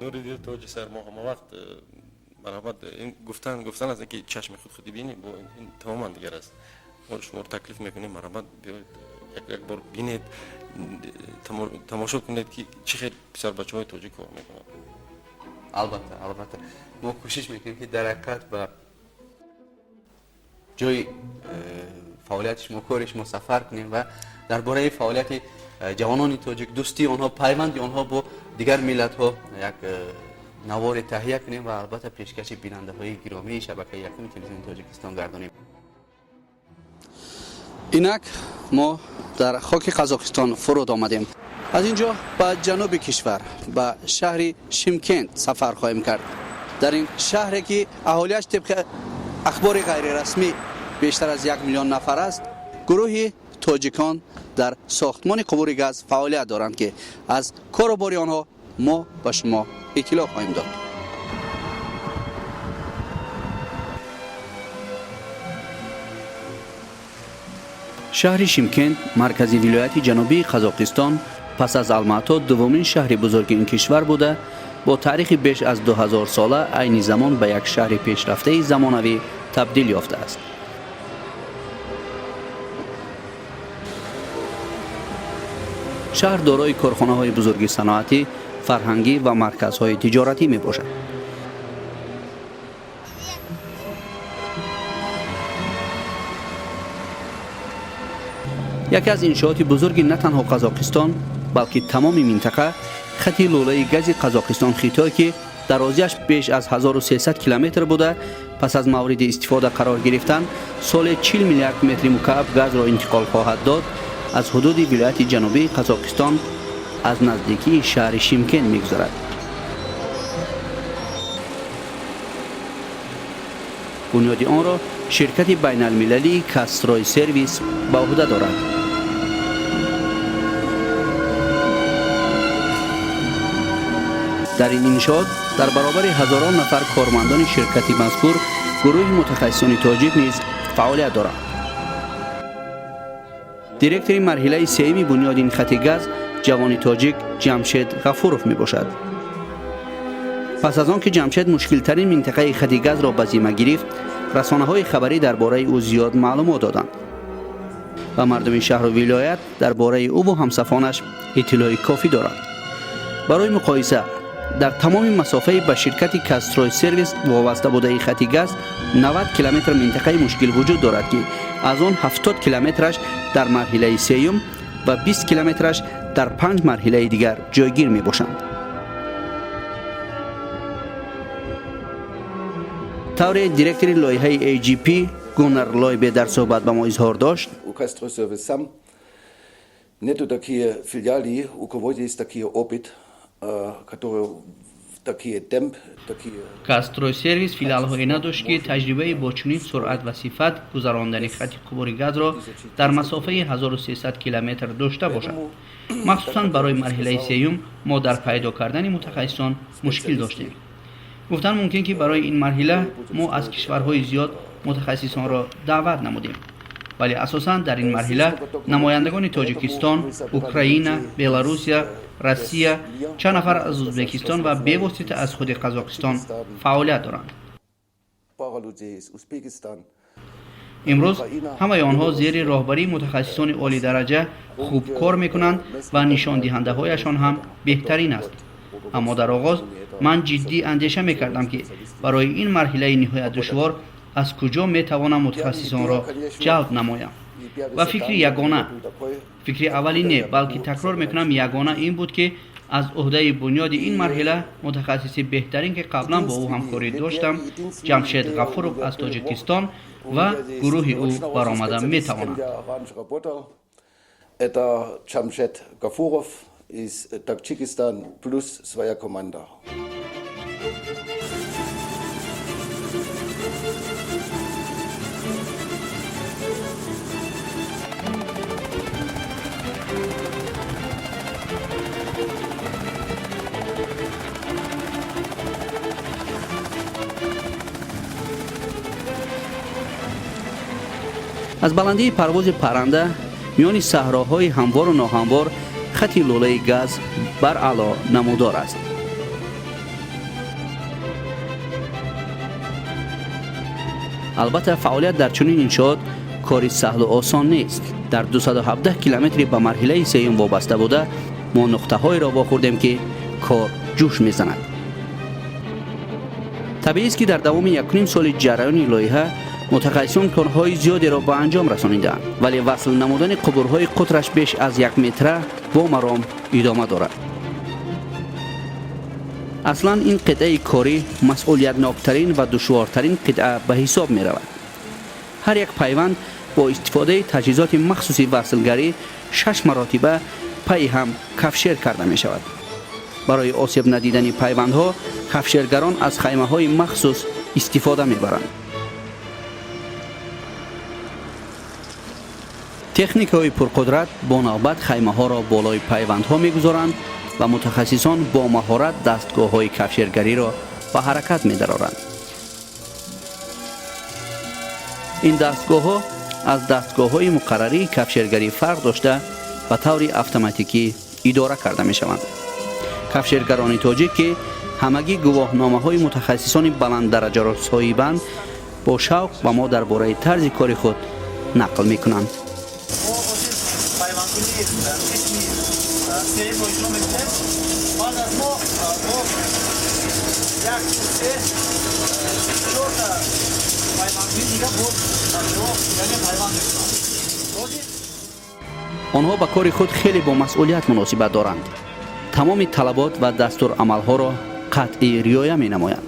Нури дил, тоҷи сар, мо ҳама вақт марҳамат. Ин гуфтан аст, ки чашми худ худи бинӣ, бо ин тамоман дигар аст. Мо шуморо таклиф мекунем, марҳамат, биёед, як бор бинед, тамошо кунед, ки чӣ хел писарбачаҳои тоҷик кор мекунанд. Албатта, албатта, мо кӯшиш мекунем, ки дар ҳақиқат ба ҷои фаъолияти шумо, кори шумо сафар кунем ва дар бораи фаъолияти ҷавонони тоҷик, дӯстии онҳо, пайванди онҳо бо дигар миллатҳо як наворе таҳия кунем ва албатта пешкаши бинандаҳои гиромии шабакаи якуми телевизиони Тоҷикистон гардонем. Инак мо дар хоки Қазоқистон фуруд омадем. Аз ин ҷо ба ҷануби кишвар, ба шаҳри Шимкент сафар хоҳем кард. Дар ин шаҳре, ки аҳолиаш тибқи ахбори ғайрирасмӣ бештар аз 1 миллион нафар аст, гурӯҳи тоҷикон дар сохтмони қубури газ фаъолият доранд, ки аз кору бори онҳо мо ба шумо иттилоъ хоҳем дод. Шаҳри Шимкент, маркази вилояти ҷанубии Қазоқистон, пас аз Алмато дуввумин шаҳри бузурги ин кишвар буда, бо таърихи беш аз 2000 сола айни замон ба як шаҳри пешрафтаи замонавӣ табдил ёфтааст. Шаҳр дорои корхонаҳои бузурги саноатӣ, фарҳангӣ ва марказҳои тиҷоратӣ мебошад. Яке аз иншооти бузурги на танҳо Қазоқистон, балки тамоми минтақа, хати лӯлаи гази Қазоқистон Хитой, ки дарозиаш беш аз 1300 километр буда, пас аз мавриди истифода қарор гирифтан соле 40 миллиард метри мукааб газро интиқол хоҳад дод, аз ҳудуди вилояти ҷанубии Қазоқистон, аз наздикии шаҳри Шимкент мегузарад. Бунёди онро ширкати байналмилалии Казстрой Сервис ба ӯҳда дорад. Дар ин иншоот дар баробари ҳазорон нафар кормандони ширкати мазкур гурӯҳи мутахассисони тоҷик низ фаъолият дорад. Директори марҳилаи сеюми бунёди ин хати газ ҷавони тоҷик Ҷамшед Ғафуров мебошад. Пас аз он ки Ҷамшед мушкилтарин минтақаи хати газро ба зимма гирифт, расонаҳои хабарӣ дар бораи ӯ зиёд маълумот доданд ва мардуми шаҳру вилоят дар бораи ӯву ҳамсафонаш иттилои кофӣ доранд. Барои муқоиса, дар тамоми масофаи ба ширкати Казстрой Сервис вобаста будаи хати газ 90 километр минтақаи мушкил вуҷуд дорад, ки аз он 70 километраш дар марҳилаи сеюм ва 20 километраш дар панҷ марҳилаи дигар ҷойгир мебошанд. Тавре директори лоиҳаи AGP Гуннар Лойбе дар суҳбат ба мо изҳор дошт: У Казстройсервис сам нету такие филиалы, у кого есть такие опыт, который такие темп, такие. Казстройсервис филиалҳое надошт, ки таҷрибаи бо чунин суръат ва сифат гузарондани хати қубури газро дар масофаи 1300 километр дошта бошад. Махсусан барои марҳилаи сеюм мо дар пайдо кардани мутахассисон мушкил доштем. Гуфтан мумкин, ки барои ин марҳила мо аз кишварҳои зиёд мутахассисонро даъват намудем, вале асосан дар ин марҳила намояндагони Тоҷикистон, Украина, Беларусия, Россия, чанд нафар аз Ӯзбекистон ва бевосита аз худи Қазоқистон фаъолият доранд. Имрӯз ҳамаи онҳо зери роҳбарии мутахассисони олидараҷа хуб кор мекунанд ва нишондиҳандаҳояшон ҳам беҳтарин аст. Аммо дар оғоз ман ҷиддӣ андеша мекардам, ки барои ин марҳилаи ниҳоят душвор аз куҷо метавонам мутахассисонро ҷалб намоям. Ва фикри ягона, фикри аввалин не, балки такрор мекунам, ягона ин буд, ки аз ӯҳдаи бунёди ин марҳила мутахассиси беҳтарин, ки қаблан бо ӯ ҳамкорӣ доштам, Ҷамшед Ғафуров аз Тоҷикистон ва гурӯҳи ӯ баромада метавонанд. Это Джамшед Гафуров из Таджикистан плюс своя команда. Аз баландии парвози парранда миёни саҳроҳои ҳамвору ноҳамвор хати лӯлаи газ бараъло намудор аст. Албатта, фаъолият дар чунин иншоот кори саҳлу осон нест. Дар 217 километри ба марҳилаи сеюм вобаста буда, мо нуқтаҳоеро вохӯрдем, ки кор ҷӯш мезанад. Табиист, ки дар давоми 1,5 соли ҷараёни лоиҳа мутахассисон корҳои зиёдеро ба анҷом расонидаанд, вале васл намудани қубурҳои қутраш беш аз 1 метра бо маром идома дорад. Аслан ин қитъаи корӣ масъулиятноктарин ва душвортарин қитъа ба ҳисоб меравад. Ҳар як пайванд бо истифодаи таҷҳизоти махсуси васлгарӣ шаш маротиба пайи ҳам кафшер карда мешавад. Барои осеб надидани пайвандҳо кафшергарон аз хаймаҳои махсус истифода мебаранд. Техникаҳои пурқудрат бо навбат хаймаҳоро болои пайвандҳо мегузоранд ва мутахассисон бо маҳорат дастгоҳҳои кафшергариро ба ҳаракат медароранд. Ин дастгоҳҳо аз дастгоҳҳои муқаррарии кафшергарӣ фарқ дошта, ба таври автоматикӣ идора карда мешаванд. Кафшергарони тоҷик, ки ҳамагӣ гувоҳномаҳои мутахассисони баланддараҷаро соҳибанд, бо шавқ ба мо дар бораи тарзи кори худ нақл мекунанд. Пайвандкунии қисми сеюмро иҷро мекунем. Баъд аз мо бо як, се, чорта пайвандкунии дига боз бачаҳо, яъне пайванд мекунанд. Онҳо ба кори худ хеле бо масъулият муносибат доранд, тамоми талабот ва дастурамалҳоро қатъӣ риоя менамоянд.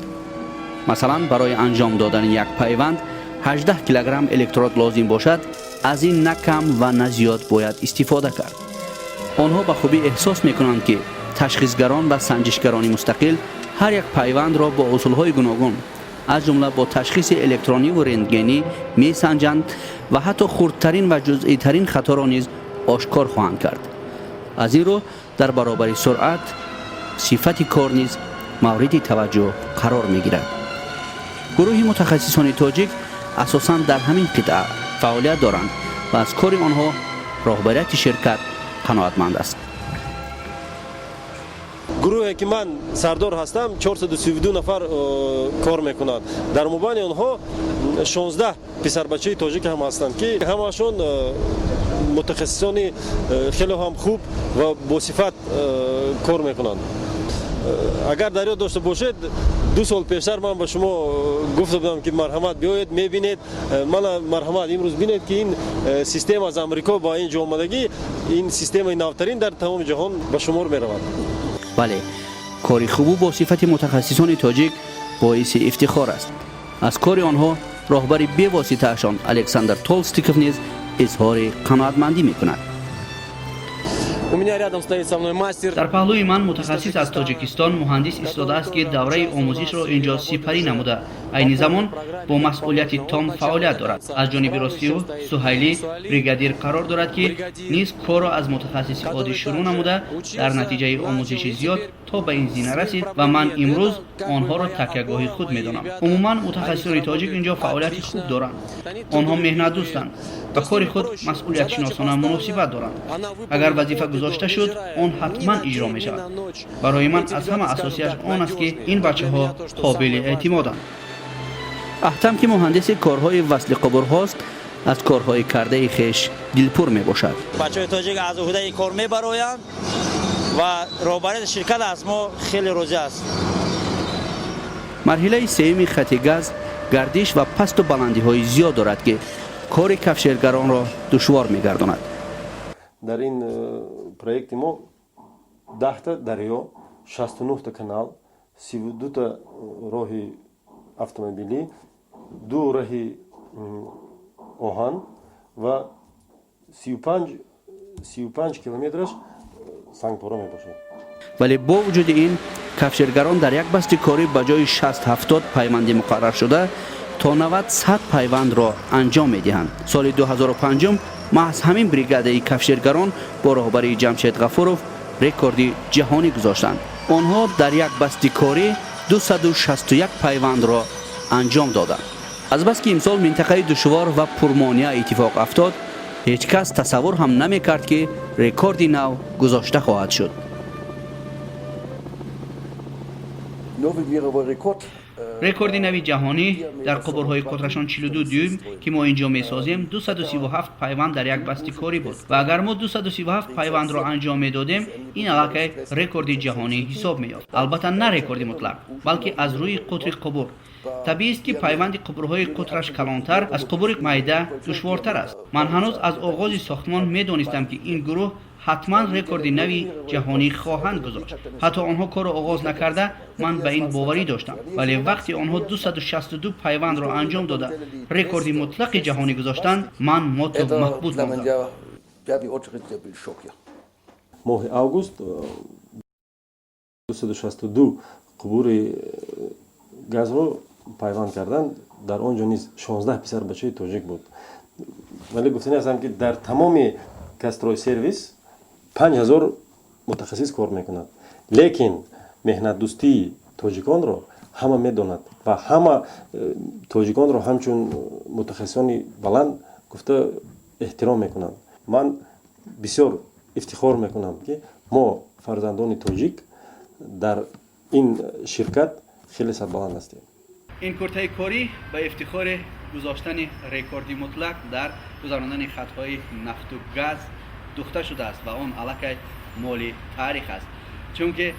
Масалан, барои анҷом додани як пайванд 18 килограмм электрод лозим бошад, аз ин на кам ва на зиёд бояд истифода кард. Онҳо ба хубӣ эҳсос мекунанд, ки ташхисгарон ва санҷишгарони мустақил ҳар як пайвандро бо усулҳои гуногун, аз ҷумла бо ташхиси электрониву рентгенӣ месанҷанд ва ҳатто хурдтарин ва ҷузъитарин хаторо низ ошкор хоҳанд кард. Аз ин рӯ, дар баробари суръат, сифати кор низ мавриди таваҷҷӯҳ қарор мегирад. Гурӯҳи мутахассисони тоҷик асосан дар ҳамин қитъа фаъолият доранд ва аз кори онҳо роҳбарияти ширкат қаноатманд аст. Гурӯҳе ки ман сардор ҳастам, 432 нафар кор мекунанд. Дар мобайни онҳо 16 писарбачаи тоҷик ҳам ҳастанд, ки ҳамашон мутахассисони хеле ҳам хуб ва босифат кор мекунанд. Агар дар ёд дошта бошед, 2 сол пештар ман ба шумо гуфта будам, ки марҳамат, биёед, мебинед. Мана, марҳамат, имрӯз бинед, ки ин система аз Амрико ба ин ҷо омадагӣ, ин системаи навтарин дар тамоми ҷаҳон ба шумор меравад. Бале, кори хубу бо сифати мутахассисони тоҷик боиси ифтихор аст. Аз кори онҳо роҳбари бевоситаашон Александр Толстиков низ изҳори қаноатмандӣ мекунад. У меня рядом стоит со мной мастер. Дар паҳлӯи ман мутахассис аз Тоҷикистон, муҳандис истодааст, ки давраи омӯзишро инҷо сипарӣ намуда, айни замон бо масъулияти том фаъолият дорад. Аз ҷониби рости ӯ Суҳайлӣ, бригадир қарор дорад, ки низ корро аз мутахассиси оддӣ шурӯъ намуда, дар натиҷаи омӯзиши зиёд то ба ин зина расид ва ман имрӯз онҳоро такягоҳи худ медонам. Умуман, мутахассисони тоҷик инҷо фаъолияти хуб доранд. Онҳо меҳнатдӯстанд, ба кори худ масъулиятшиносона муносибат доранд. Агар вазифа гузошта шуд, он ҳатман иҷро мешавад. Барои ман аз ҳама асосияш он аст, ки ин бачаҳо қобили эътимоданд. Аҳтам, ки муҳандиси корҳои васли қубурҳост, аз корҳои кардаи хеш дилпур мебошад. Бачаҳои тоҷик аз уҳдаи кор мебароянд ва роҳбарияти ширкат аз мо хеле розӣ аст. Марҳилаи сеюми хати газ гардиш ва пасту баландиҳои зиёд дорад, ки кори кафшергаронро душвор мегардонад. Дар ин проекти мо 10-та дарё, 69-та канал, 32-та роҳи автомобилӣ, ду раҳи оҳан ва 35 километраш сангпора мебошад. Вале бо вуҷуди ин, кафшергарон дар як басти корӣ ба ҷои 60-70 пайванди муқарраршуда то 90-100 пайвандро анҷом медиҳанд. Соли 2005 маҳз ҳамин бригадаи кафшергарон бо роҳбарии Ҷамшед Ғафуров рекорди ҷаҳонӣ гузоштанд. Онҳо дар як басти корӣ 261 пайвандро анҷом доданд. Азбаски имсол минтақаи душвор ва пурмонеа иттифоқ афтод, ҳеҷ кас тасаввур ҳам намекард, ки рекорди нав гузошта хоҳад шуд. Новый мировой рекорд. Рекорди нави ҷаҳонӣ дар қубурҳои қутрашон 42 дюйм, ки мо ин ҷо месозем, 237 пайванд дар як басти корӣ буд ва агар мо 237 пайвандро анҷом медодем, ин аллакай рекорди ҷаҳонӣ ҳисоб меёфт. Албатта, на рекорди мутлақ, балки аз рӯи қутри қубур. Табиист, ки пайванди қубурҳои қутраш калонтар аз қубури майда душвортар аст. Ман ҳанӯз аз оғози сохтмон медонистам, ки ин гурӯҳ ҳатман рекорди нави ҷаҳонӣ хоҳанд гузошт. Ҳатто онҳо корро оғоз накарда, ман ба ин боварӣ доштам. Вале вақте онҳо 262 пайвандро анҷом дода, рекорди мутлақи ҷаҳонӣ гузоштанд, ман моту маҳбут мондам. Моҳи август 262 қубури газро пайванд карданд. Дар он ҷо низ 16 писарбачаи тоҷик буд. Вале гуфтани ҳастам, ки дар тамоми Газстройсервис 5000 мутахассис кор мекунад, лекин меҳнатдӯстии тоҷиконро ҳама медонад ва ҳама тоҷиконро ҳамчун мутахассисони баланд гуфта эҳтиром мекунанд. Ман бисёр ифтихор мекунам, ки мо, фарзандони тоҷик, дар ин ширкат хеле сарбаланд ҳастем. Ин куртаи корӣ ба ифтихори гузоштани рекорди мутлақ дар гузарондани хатҳои нафту газ духта шудааст ва он аллакай моли таърих аст, чунки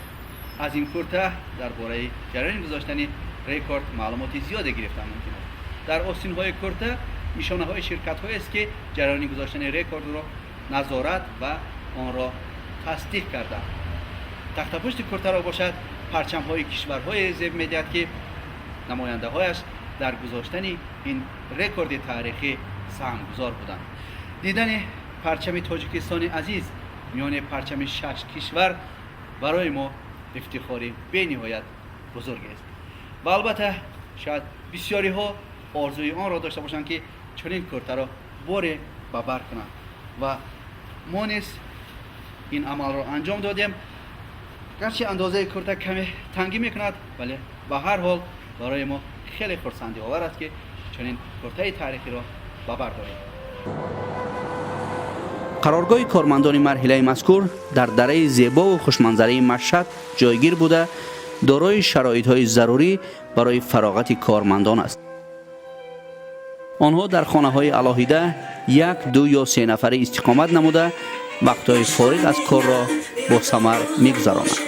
аз ин курта дар бораи ҷараёни гузоштани рекорд маълумоти зиёде гирифтан мумкин аст. Дар остинҳои курта нишонаҳои ширкатҳоест, ки ҷараёни гузоштани рекордро назорат ва онро тасдиқ карданд. Тахтапушти куртаро бошад, парчамҳои кишварҳое зеб медиҳад, ки намояндаҳояш дар гузоштани ин рекорди таърихӣ саҳмгузор буданд. Дидани парчами Тоҷикистони азиз миёни парчами шаш кишвар барои мо ифтихори бениҳоят бузургест ва албатта, шояд бисёриҳо орзуи онро дошта бошанд, ки чунин куртаро боре ба бар кунанд ва мо низ ин амалро анҷом додем. Гарчи андозаи курта каме тангӣ мекунад, вале ба ҳар ҳол барои мо хеле хурсандиовар аст, ки чунин куртаи таърихиро ба бар дорем. Қароргоҳи кормандони марҳилаи мазкур дар дараи зебову хушманзараи Машҳад ҷойгир буда, дорои шароитҳои зарурӣ барои фароғати кормандон аст. Онҳо дар хонаҳои алоҳида як, ду ё се нафарӣ истиқомат намуда, вақтҳои фориғ аз корро бо самар мегузаронанд.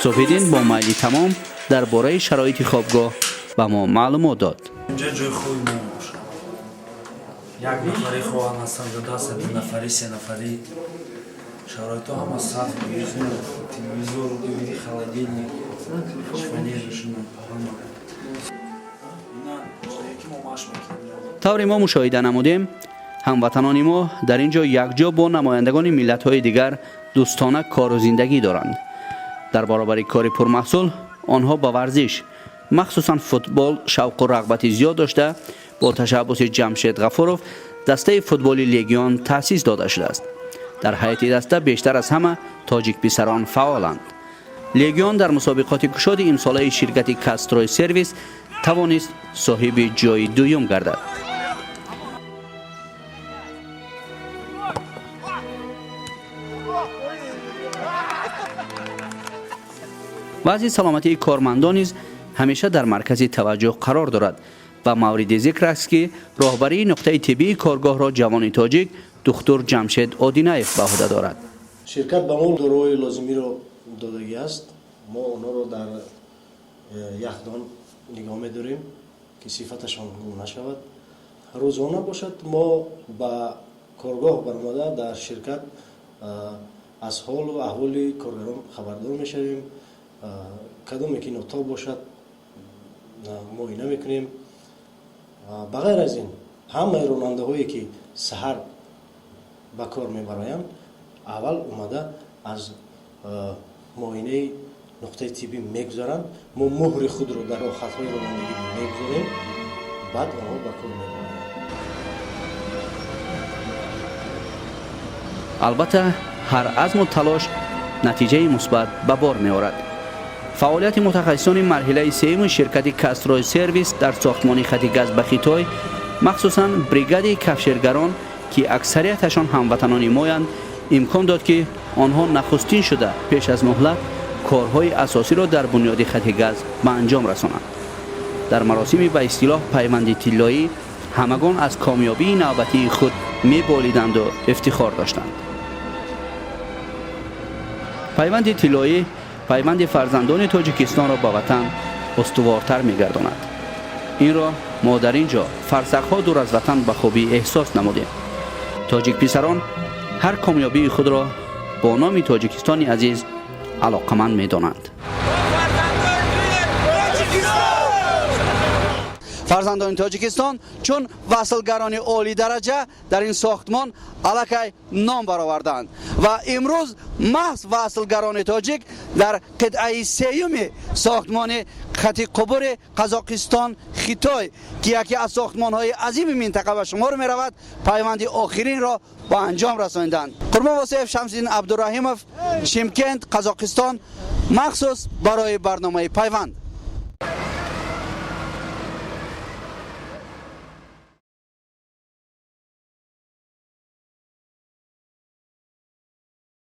Субҳиддин бо майли тамом дар бораи шароити хобгоҳ ба мо маълумот дод. Инҷа ҷои хоби мо бошад. Як нафарӣ хоҳанд ҳастанд, ҷо даста, ду нафарӣ, се нафарӣ. Шароитҳо ҳама сахт: телевизор, ДВД, холодильник, шифоньершуна ҳама. Ки мо машқ мекунем. Тавре мо мушоҳида намудем, ҳамватанони мо дар ин ҷо якҷо бо намояндагони миллатҳои дигар дӯстона кору зиндагӣ доранд. Дар баробари кори пурмаҳсул онҳо ба варзиш, махсусан футбол, шавқу рағбати зиёд дошта, бо ташаббуси Ҷамшед Ғафуров дастаи футболи «Легион» таъсис дода шудааст. Дар ҳайати даста бештар аз ҳама тоҷикписарон фаъоланд. «Легион» дар мусобиқоти кушоди имсолаи ширкати Газстрой Сервис тавонист соҳиби ҷои дуюм гардад. Вазъи саломатии кормандон низ ҳамеша дар маркази таваҷҷӯҳ қарор дорад ва мавриди зикр аст, ки роҳбарии нуқтаи тиббии коргоҳро ҷавони тоҷик духтур Ҷамшед Одинаев ба ӯҳда дорад. Ширкат ба мо доруҳои лозимиро додагӣ аст. Мо онҳоро дар яхдон нигоҳ медорем, ки сифаташон гум нашавад. Рӯзона бошад, мо ба коргоҳ баромада, дар ширкат аз ҳолу аҳволи коргарон хабардор мешавем. Кадоме ки нотоб бошад, муоина мекунем. Ба ғайр аз ин, ҳамаи ронандаҳое, ки саҳар ба кор мебароянд, аввал омада аз муоинаи нуқтаи тиббӣ мегузаранд. Мо муҳри худро дар роҳхатҳои ронандагӣ мегузорем, баъд онҳо ба кор мебароянд. Албатта, ҳар азму талош натиҷаи мусбат ба бор меорад. Фаъолияти мутахассисони марҳилаи сеюми ширкати Газстрой Сервис дар сохтмони хати газ ба Хитой, махсусан бригадаи кафшергарон, ки аксарияташон ҳамватанони моянд, имкон дод, ки онҳо нахустин шуда пеш аз муҳлат корҳои асосиро дар бунёди хати газ ба анҷом расонанд. Дар маросими ба истилоҳ пайванди тиллоӣ ҳамагон аз комёбии навбатии худ меболиданду ифтихор доштанд. Пайванди тиллоӣ пайванди фарзандони Тоҷикистонро ба ватан устувортар мегардонад. Инро мо дар ин ҷо, фарсахҳо дур аз ватан, ба хубӣ эҳсос намудем. Тоҷикписарон ҳар комёбии худро бо номи Тоҷикистони азиз алоқаманд медонанд. Фарзандони Тоҷикистон чун васлгарони олидараҷа дар ин сохтмон аллакай ном бароварданд ва имрӯз маҳз васлгарони тоҷик дар қитъаи сеюми сохтмони хати қубури Қазоқистон Хитой, ки яке аз сохтмонҳои азими минтақа ба шумор меравад, пайванди охиринро ба анҷом расониданд. Қурбон Восеев, Шамсиддин Абдураҳимов, Шимкент, Қазоқистон, махсус барои барномаи «Пайванд».